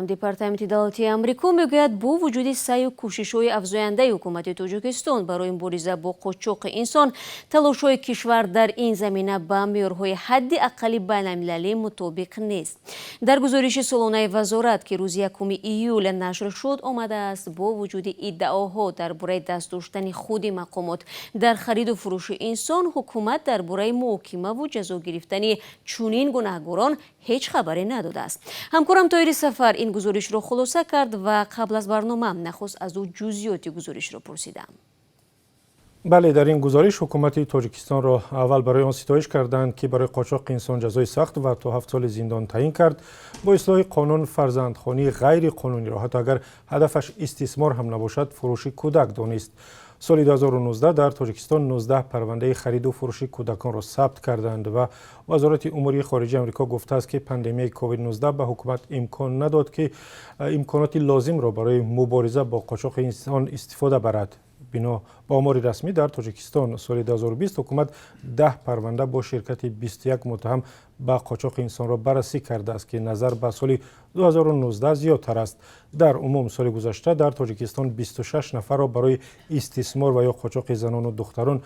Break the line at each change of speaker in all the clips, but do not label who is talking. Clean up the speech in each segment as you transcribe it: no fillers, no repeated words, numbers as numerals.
Департаменти давлатии Амрико мегӯяд, бо вуҷуди саъю кӯшишҳои афзояндаи ҳукумати Тоҷикистон барои мубориза бо қочоқи инсон, талошҳои кишвар дар ин замина ба меъёрҳои ҳадди аққали байналмилалӣ мутобиқ нест. Дар гузориши солонаи вазорат, ки рӯзи 1 июл нашр шуд, омадааст, бо вуҷуди иддаоҳо дар бораи даст доштани худи мақомот дар хариду фурӯши инсон, ҳукумат дар бораи муҳокимаву ҷазо гирифтани чунин гунаҳгорон ҳеҷ хабаре надодааст. Ҳамкорам Тоҳири Сафар ин гузоришро хулоса кард ва қабл аз барнома нахуст аз ӯ ҷузъиёти гузоришро пурсидам.
Бале, дар ин гузориш ҳукумати Тоҷикистонро аввал барои он ситоиш карданд, ки барои қочоқи инсон ҷазои сахт ва то 7 соли зиндон таъин кард, бо ислоҳи қонун фарзандхонии ғайриқонуниро, ҳатто агар ҳадафаш истисмор ҳам набошад, фурӯши кӯдак донист. Соли 2019 дар Тоҷикистон 19 парвандаи хариду фурӯши кӯдаконро сабт карданд ва Вазорати умури хориҷаи Амрико гуфтааст, ки пандемияи COVID-19 ба ҳукумат имкон надод, ки имконоти лозимро барои мубориза бо қочоқи инсон истифода барад. Бино ба омори расмӣ, дар Тоҷикистон соли 2020 ҳукумат 10 парванда бо ширкати 21 муттаҳам ба қочоқи инсонро баррасӣ кардааст, ки назар ба соли 2019 зиёдтар аст. Дар умум соли гузашта дар Тоҷикистон 26 нафарро барои истисмор ва ё қочоқи занону духтарон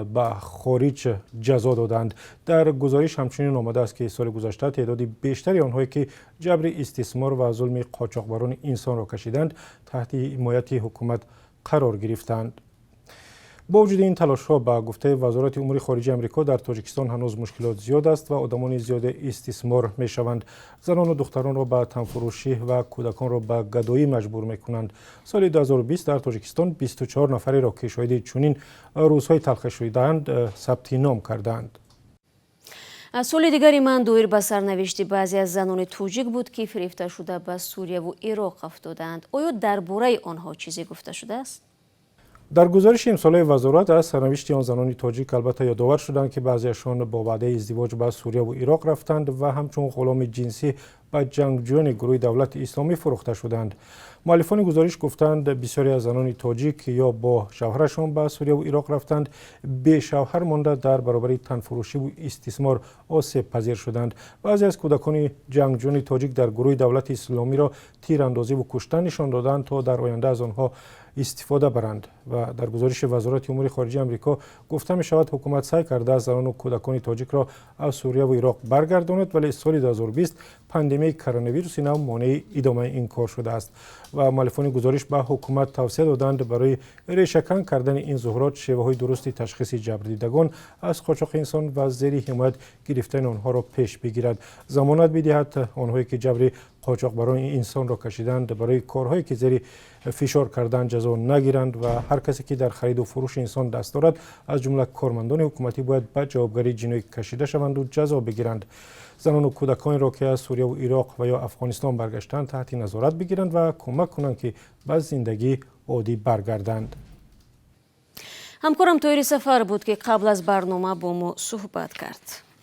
ба хориҷ ҷазо доданд. Дар гузориш ҳамчунин омадааст, ки соли гузашта теъдоди бештари онҳое, ки ҷабри истисмор ва зулми қочоқбарони инсонро кашиданд, таҳти ҳимояти ҳукумат қарор гирифтанд. Бо вуҷуди ин талошҳо, ба гуфтаи Вазорати умури хориҷаи Амрико, дар Тоҷикистон ҳанӯз мушкилот зиёд аст ва одамони зиёде истисмор мешаванд, занону духтаронро ба танфурӯшӣ ва кӯдаконро ба гадоӣ маҷбур мекунанд. Соли 2020 дар Тоҷикистон 24 нафареро, ки шоҳиди чунин рӯзҳои талхе шудаанд, сабти ном кардаанд.
Суоли дигари ман доир ба сарнавишти баъзе аз занони тоҷик буд, ки фирефта шуда ба Сурияву Ироқ афтодаанд. Оё дар бораи онҳо чизе гуфта шудааст?
Дар гузориши имсолаи вазорат аз сарнавишти он занони тоҷик албатта ёдовар шуданд, ки баъзеашон бо ваъдаи издивоҷ ба Сурияву Ироқ рафтанд ва ҳамчун ғуломи ҷинсӣ ба ҷангҷӯёни гурӯҳи Давлати Исломӣ фурӯхта шуданд. Муаллифони гузориш гуфтанд, бисёре аз занони тоҷик ё бо шавҳарашон ба Сурияву Ироқ рафтанд, бешавҳар монда, дар баробари танфурӯшиву истисмор осебпазир шуданд. Баъзе аз кӯдакони ҷангҷӯёни тоҷик дар гурӯҳи Давлати Исломиро тирандозиву куштан нишон доданд, то дар оянда аз онҳо истифода баранд. Ва дар гузориши Вазорати умури хориҷаи Амрико гуфта мешавад, ҳукумат саъй кардааст занону кӯдакони тоҷикро аз Сурияву Ироқ баргардонад, вале соли 2020 пандемияи коронавируси нав монеи идомаи ин кор шудааст. Ва муаллифони гузориш ба ҳукумат тавсия доданд, барои решакан кардани ин зуҳурот шеваҳои дурусти ташхиси ҷабрдидагон аз қочоқи инсон ва зери ҳимоят гирифтани онҳоро пеш бигирад, замонат бидиҳад, онҳое ки ҷабри қочоқбарони инсонро кашиданд, барои корҳое ки зери фишор кардан, ҷазо нагиранд ва ҳар касе ки дар хариду фурӯши инсон даст дорад, аз ҷумла кормандони ҳукуматӣ, бояд ба ҷавобгарии ҷиноӣ кашида шаванду ҷазо бигиранд, занону кӯдаконеро, ки аз Сурияву Ироқ ва ё Афғонистон баргаштаанд, таҳти назорат бигиранд ва кӯмак кунанд, ки ба зиндагии оддӣ баргарданд.
Ҳамкорам Тоҳири Сафар буд, ки қабл аз барнома бо мо суҳбат кард.